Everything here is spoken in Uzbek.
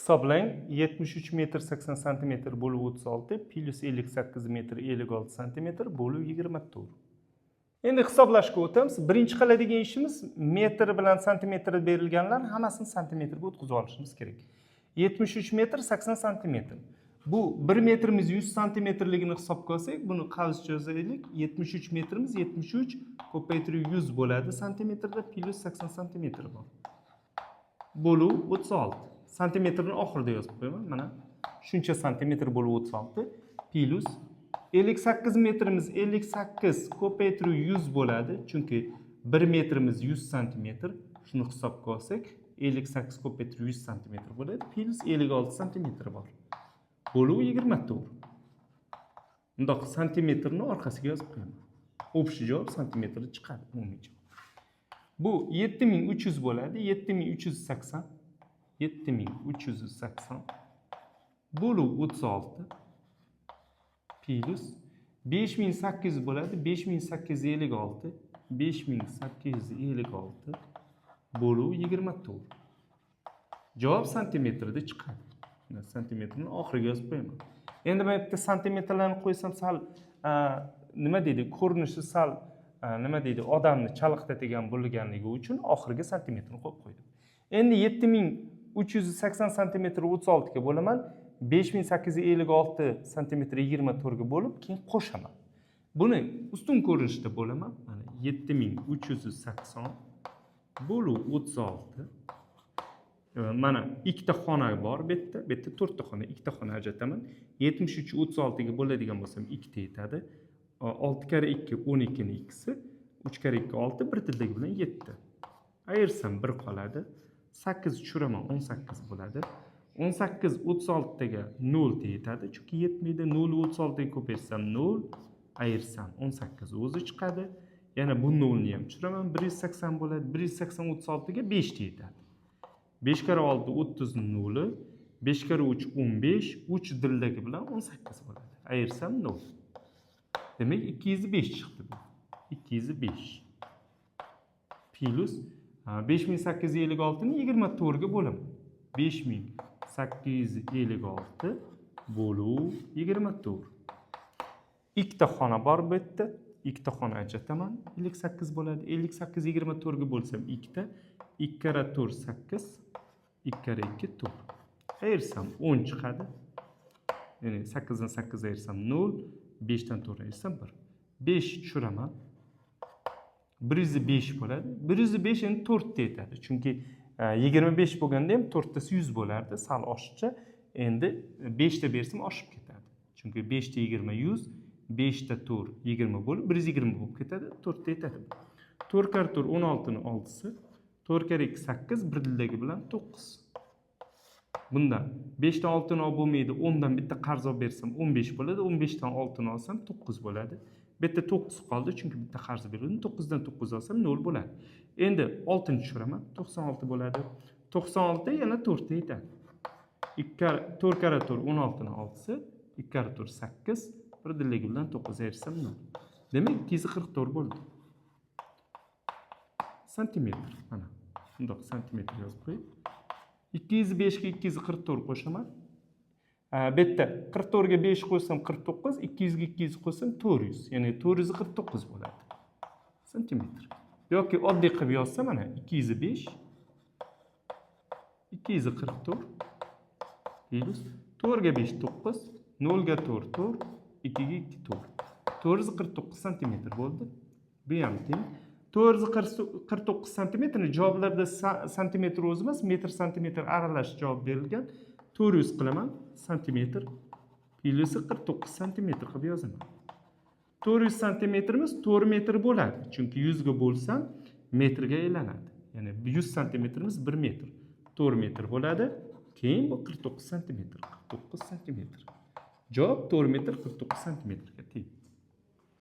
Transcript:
Hisoblang: 73 metr 80 santimetr bo'lib 36 plyus 58 metr 56 santimetr bo'lib 24. Endi hisoblashga o'tamiz. Birinchi qiladigan ishimiz, metr bilan santimetr berilganlar hammasini santimetrga o'tkazib olishimiz kerak. 73 metr 80 santimetr. Bu 1 metrimiz 100 santimetrligini hisobga olsak, buni qavscha yozaylik. 73 metrimiz 73 ko'paytirib 100 bo'ladi santimetrda, plyus 80 santimetr bor. Bo'luv 36. Santimetrni oxirida yozib qo'yaman. Mana shuncha santimetr bo'lib 36 plyus 58 metrimiz 58 ko'paytirib 100 bo'ladi. Chunki 1 metrimiz 100 santimetr. Shuni hisobga olsak, 58 ko'paytirib 100 santimetr bo'ladi. Plyus 56 santimetr bor. Bo'luv 24. Bundoq santimetrni orqasiga yozib qo'yaman. Общий javob santimetrda chiqadi, umumiy javob. Bu 7300 bo'ladi. 7380, 7380 bo'lib 36 plyus 5800 bo'ladi. 5856, 5856 bo'lib 24. Javob santimetrda chiqadi. Mana, santimetrni oxiriga yozib qo'yaman. Endi men bitta santimetrlarni qo'ysam, sal nima deydi, ko'rinishi sal nima deydi, odamni chalg'itadigan bo'lganligi uchun oxiriga santimetrni qo'yib qo'ydim. Endi 7380 santimetr 36 ga bo'laman. 5856 santimetr 24 ga bo'lib, keyin qo'shaman. Buni ustun ko'rinishda bo'laman. Mana, 7380 bo'lib 36. Mana, ikkita xona bor bu yerda. Bu yerda to'rtta xona, ikkita xona ajrataman. 73 36 ga bo'ladigan bo'lsam, ikkita yetadi. 6 karra 2 12 ni ikkisi, 3 karra 2 6, bir tildagi bilan 7. Ayirsam 1 qoladi. 8 tushiraman, 18 bo'ladi. 18 36 ga 0 yetadi, chunki yetmaydi. 0 36 ga ko'paytirsam 0, ayirsam 18 o'zi chiqadi. Yana bu 0 ni ham tushiraman, 180 bo'ladi. 180 36 ga 5 yetadi. 5 karra 6 30, 0, 5 karra 3 15, 3 dildagi bilan 18 bo'ladi. Ayirsam 0. Demak, 205 chiqdi bu. 205 plyus 5856 ni 24 ga bo'laman. 5856 bo'lib 24. Ikkita xona bor bu yerda. Ikkita xona ajrataman. 58 bo'ladi. 58 24 ga bo'lsam ikkita. 2 karra 4 8, 2 karra 2 4. Ayirsam 10 chiqadi. Ya'ni 8 dan 8 ayirsam 0, 5 dan 4 ayirsam 1. 5 tushiraman. 105 bo'ladi. 105 endi 4 ta yetadi. Chunki 25 bo'lganda ham 4 tasi 100 bo'lardi, sal oshiqcha. Endi 5 ta bersam oshib ketadi. Chunki 5 ta 20 100, 5 ta 4 20 bo'lib 120 bo'lib ketadi, 4 ta yetadi. 4 karra 4 16 ni 6si, 4 karra 2 8, bir dildagi bilan 9. Bundan 5 dan 6 ni olib bo'lmaydi, 10 dan bitta qarz olib bersam 15 bo'ladi, 15 dan 6 ni olsam 9 bo'ladi. Bu yerda 9 qoldi, chunki bitta qarz berildi. 9 dan 9 olsam 0 bo'ladi. Endi 6 ni tushiraman, 96 bo'ladi. 96 yana 4 ta yetadi. 2 4 karra 4 16 ni 6si, 2 karra 4 8, bir dilligi bilan 9, ayirsam 0. Demak, 244 bo'ldi. Santimetr. Mana bundoq santimetr yozib qo'yib. 205 ga 244 qo'shaman. Bu yerda 44 ga 5 qo'shsam 49, 200 ga 200 qo'shsam 400. Ya'ni 449 bo'ladi. Santimetr. Yoki oddiy qilib yozsam, mana, 205 244 plyus 4 ga 5 9, 0 ga 4 4, 2 ga 2 4. 449 santimetr bo'ldi. Bu ham teng. 449 santimetrni javoblarda santimetr o'zi emas, metr santimetr aralash javob berilgan. 400 qilaman santimetr plyusi 49 santimetr qilib yozaman. 400 santimetrimiz 4 metr bo'ladi. Chunki 100 ga bo'lsam metrga aylanadi. Ya'ni 100 santimetrimiz 1 metr. 4 metr bo'ladi. Keyin bu 49 santimetr, 49 santimetr. Javob 4 metr 49 santimetrga teng.